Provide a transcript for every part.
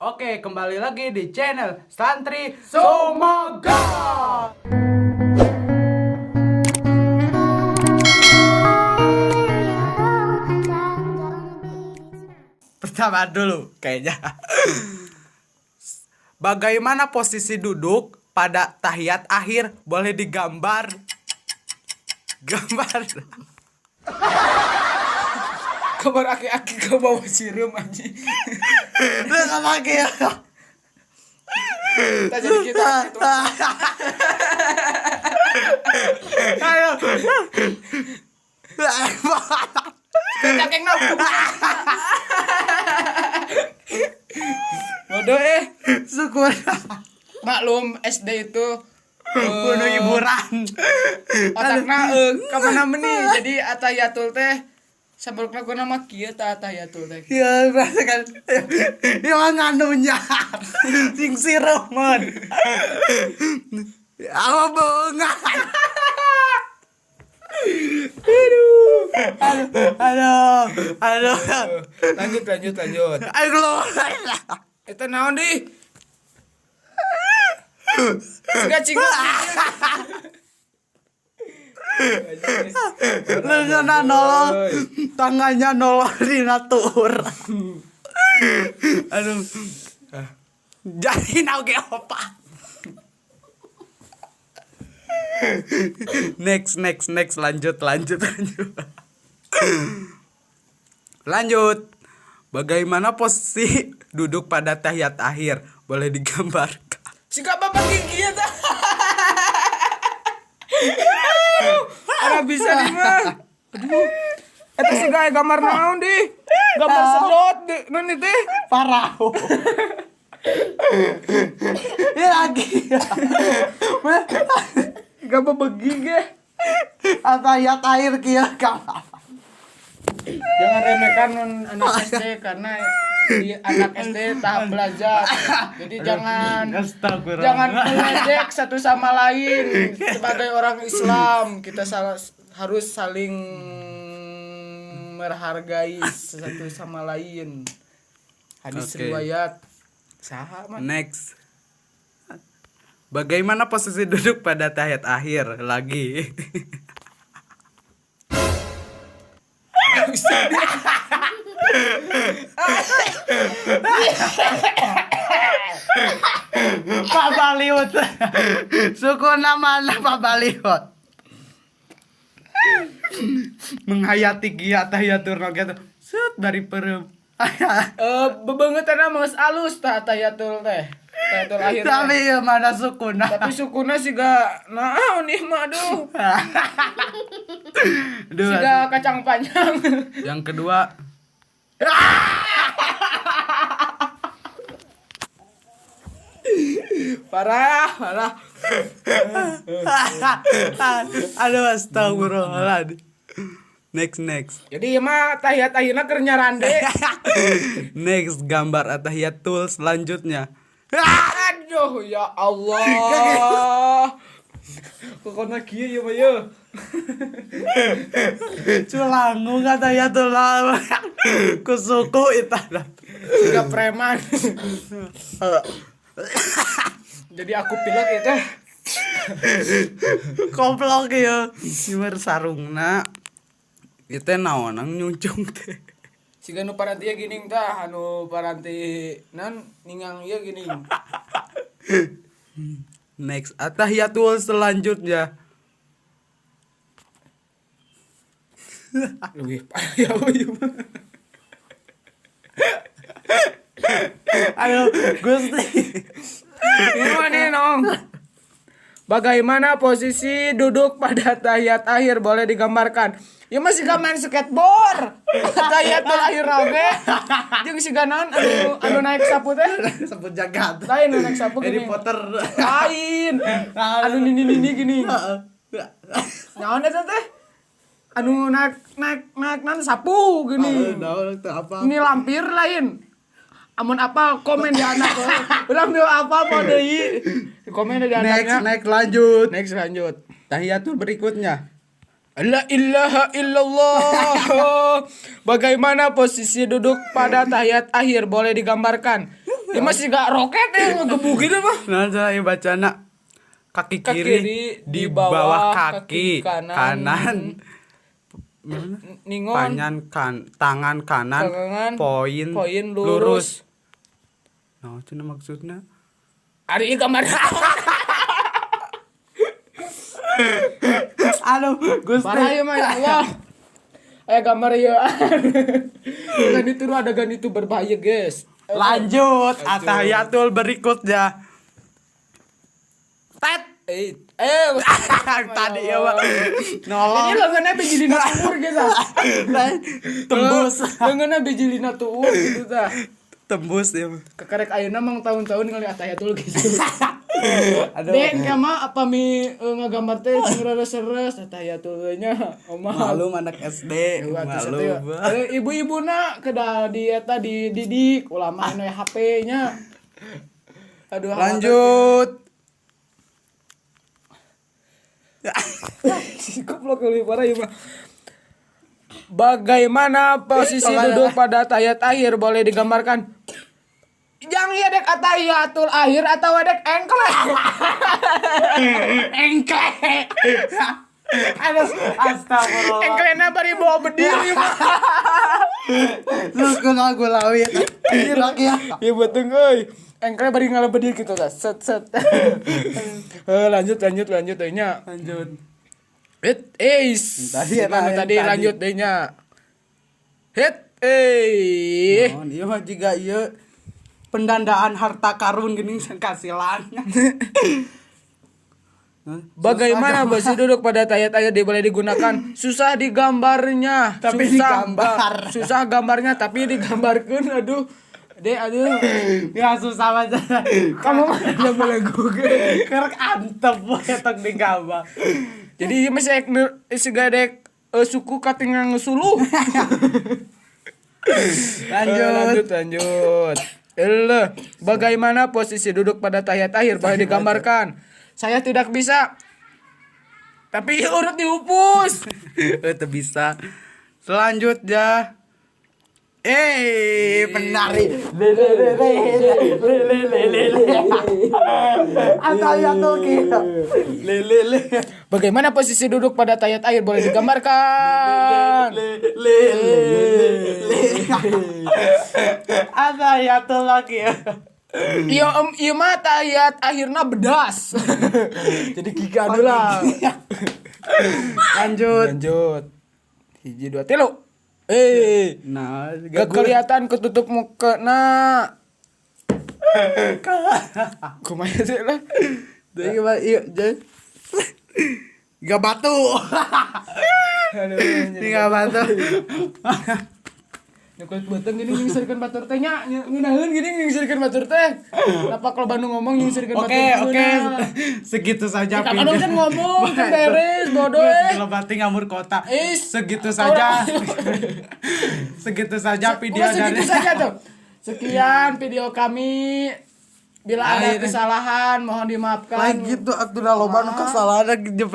Oke, kembali lagi di channel Santri Sumoga. Pertama dulu kayaknya. Bagaimana posisi duduk pada tahiyat akhir? Boleh digambar? Gambar. Kabar aki-aki ke bawah sirum anjing. Lu sama aki ya. Kita jadi kita gitu. Ayo. Cakeng na. Bodoh Syukur. Maklum SD itu penuh hiburan. Otakna kamana meni jadi atahiyatul teh sambil gua nama kieu tah atahiyatul teh. Ya kan. Ya nganunya. Sing siruman. Apa bunga. Aduh. Aduh. Aduh. Lanjut lanjut lanjut. Aduh. Eta naon di? Siga cingok. Leungeunna nolong, tangannya nolong di natur. Aduh. Jadi oge opat. Next next next, lanjut lanjut lanjut. Lanjut. Bagaimana posisi duduk pada tahiyat akhir? Boleh digambarkan? Siga bapak gigi eta. Aduh, bisa di mah. Aduh. Eta siga gambar naon di? Gambar sedot di nun teh. Parah. Ini lagi. Gambar begigi ge. Tahiyat akhir kieu gambar. Jangan remehkan anak SD karena di anak SD tahap belajar. Jadi jangan jangan mengejek satu sama lain. Sebagai orang Islam kita harus saling menghargai satu sama lain. Hadis riwayat saha mah. Next. Bagaimana posisi duduk pada tahiyat akhir lagi? Pak Baliut. Suku nama Pak Baliut. Menghayati gia tahiyatul gitu. Set dari perem. Bebeungeutna mah geus alus tah tahiyatul teh. Tahiyatul akhir. Tapi ya mana sukuna. Tapi sukuna siga naon ieu mah aduh. Siga kacang panjang. Yang kedua. Parah, parah. Aduh, astagfirullahaladzim. Next, next. Jadi mah tahiyat akhirna keur nyarande. Next gambar atahiyatul selanjutnya. Aduh, ya Allah. Kokona kieu ieu mah ye. Culangu katahiyatul ku suku eta. Siga preman. Jadi aku pilek ieu teh. Komplok ieu. Siwer sarungna. Ieu teh naon nyuncung teh. Siga nu paranti ieu geuning tah, anu paranti naon ningang ieu geuning. Next, atahiyatul selanjutnya. Lebih parah ya ieu mah. Ayo, Gusti. Ini nih, Nong. Bagaimana posisi duduk pada tahiyat akhir boleh digambarkan? Ya masih gak main skateboard. Tahiyatul akhir oge. Jeung siga naon anu naik sapu teh? Sapu jagat. Lain anu naik sapu Harry gini. Potter. Lain. Anu nini-nini gini. Naon eta teh? Anu naik naik naik naon sapu gini. Naon teh apa? Ini lampir lain. Amun apa komen di anak. Urang deui apa apa deui. Komen di Next, anaknya. next lanjut. Next lanjut. Tahiyatul berikutnya. La ilaha illallah. Bagaimana posisi duduk pada tahiyat akhir boleh digambarkan? Ya masih gak roket ya ngegebuk gitu mah. Nah, saya bacana kaki kiri di bawah kaki kanan. Ningon panyan kan tangan kanan poin lurus. Nah, itu maksudnya. Ari gambar. Aduh, Gusti. Parah ya mah ya Allah. Gambar ya. Adegan itu adegan itu berbahaya, guys. Lanjut atahiyatul berikutnya. Tet. Tadi ya, Pak. Nolong. Ini lengannya bijilina tuur guys. Tembus. Lengannya bijilina tuur gitu tah. Tembus ya. Kekerek ayeuna mang tahun-tahun ningali atahiyatul gitu. Aduh. Dek mah apa mi ngagambar teh seres-seres atahiyatul nya. Malu anak SD. Malu. Ibu-ibuna kedah di eta dididik ulah main we HP-nya. Aduh. Lanjut. Goblok lebih parah ya, Pak. Bagaimana posisi duduk pada tahiyat akhir boleh digambarkan? Yang iya dek atahiyatul akhir atau dek engklek? Engklek. Aduh, astagfirullah. Engklekna bari bawa berdiri, Pak. Terus kunaon gulawit. Laki ya. Ya betul euy. Engklek bari ngalebedir gitu tah. Set set. Lanjut deui nya. Lanjut. Hit tadi lanjut deui nya. Hit Naon ieu mah jiga ieu pendandaan harta karun geuning kasilan. Bagaimana besi duduk pada tayat-tayat boleh digunakan? Susah digambarnya, tapi susah digambar. Susah gambarnya tapi digambarkeun aduh. Dek aduh. Ya susah aja. Kamu mah udah boleh Google. Kerek antep ketok digambar. Jadi masih siga dek suku katingang suluh. Lanjut. Bagaimana posisi duduk pada tahiyat akhir boleh digambarkan? Saya tidak bisa. Tapi urut dihapus. Itu bisa. Selanjutnya. Penari. Le le le le le le le. Atahiyatul kita. Le le le. Bagaimana posisi duduk pada tahiyat akhir boleh digambarkan? Le le le le. Atahiyatul lagi. Iya om, iya mah tahiyat akhirna bedas. Jadi giga lah. Lanjut. 1 2 3. Nah, gak kelihatan ketutup muka nah. Kumaha sih lah. Iya, gak batu. Gak batu. Nyokot beteng gini nyingserkeun batur teh nya, ngeunaheun gini nyingserkeun batur teh. Kenapa kalau Bandung ngomong nyingserkeun batur? Oke. Segitu saja video. Kan kan ngomong kan beres bodoh. Kalau batin ngamur kota. Segitu saja. Segitu saja video dari. Segitu saja tuh. Sekian video kami. Bila ada kesalahan mohon dimaafkan. Lain gitu atuh da loba nu kesalahan gitu.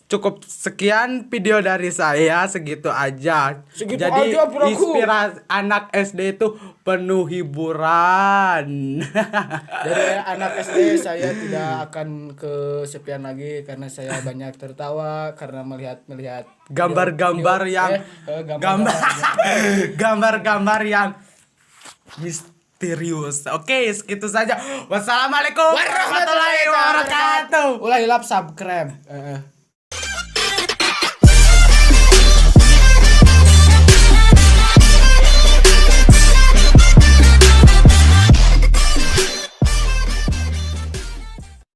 Cukup sekian video dari saya, segitu aja. Segitu jadi aja, inspirasi anak SD itu penuh hiburan. Dari anak SD saya tidak akan kesepian lagi karena saya banyak tertawa karena melihat gambar-gambar yang gambar-gambar yang misterius. Oke, segitu saja. Wassalamualaikum warahmatullahi wabarakatuh. Ulah hilap subscribe.